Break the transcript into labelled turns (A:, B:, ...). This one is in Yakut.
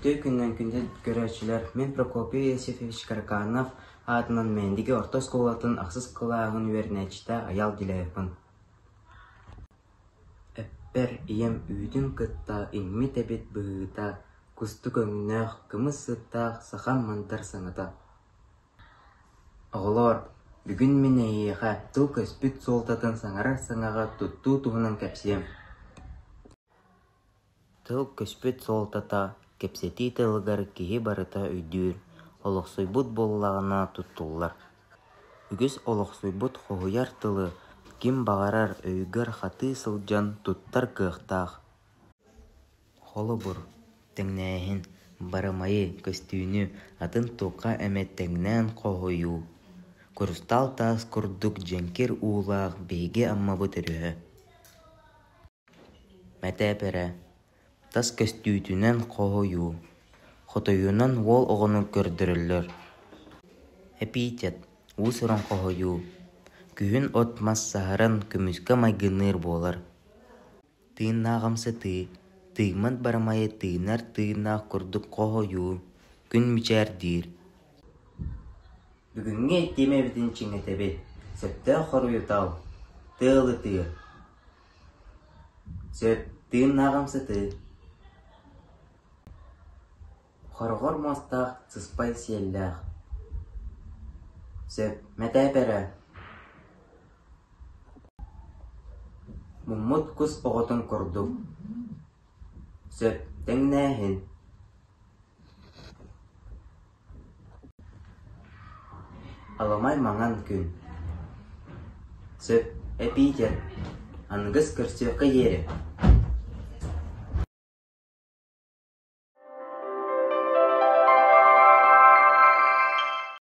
A: Үтүө күнүнэн күндү көрөөччүлэр, мин Прокопий Иосифович Караканов аатынан Мээндиги орто оскуолатын ахсыс кылааһын үөрэнээччитэ Айаал Деляевпын. Эппэр ийэм үүтүн кытта иҥмит эбит быһыыта, кустук өҥнөөх, кымыс сыттаах сахам мандар саҥата. Оҕолоор, бүгүн мин эһиэхэ тыл көспүт суолтатын саҥарар саҥаҕа туттуу туһунан кэпсиэм. Тыл көспүт суолтата кэпсэтии тылыгар киһи барыта өйдүүр, олохсуйбут буоллаҕына туттуллар. Үгүс олохсуйбут хоһуйар тылы ким баҕарар өйүгэр хатыы сылдьан туттар кыахтаах. Холобур, тэҥнээһин, барамайы, көстүүнү атын туохха эмэ тэҥнээн хоһуйуу, курустаал таас курдук дьэҥкир уулаах биһиги Аммабыт өрүһэ. Мэтээпэрэ, тас көстүүтүнэн хоһуйуу, хотойунан уол оҕону көрдөрөллөр. Эпитет, уус-уран хоһуйуу, күһүн от-мас саһаран көмүскэ майгынныыр буолар. Тыыннааҕымсытыы, тыыммат барамайы тыынар тыыннаах курдук хоһуйуу, күн мичээрдиир. Бүгүҥҥү тиэмэбитин чиҥэтэбит, сөптөөх хоруйу тал, тыал ытыыр Сөп, тыыннааҕымсытыы Хороҕор муостаах, сыспай сиэллээх Сөп, мэтээпэрэ Муммут кус оҕотун курдук Сөп, тэҥнээһин Аламай маҥан күн Сөп, эпитет, аныгыс көрсүөххэ диэри.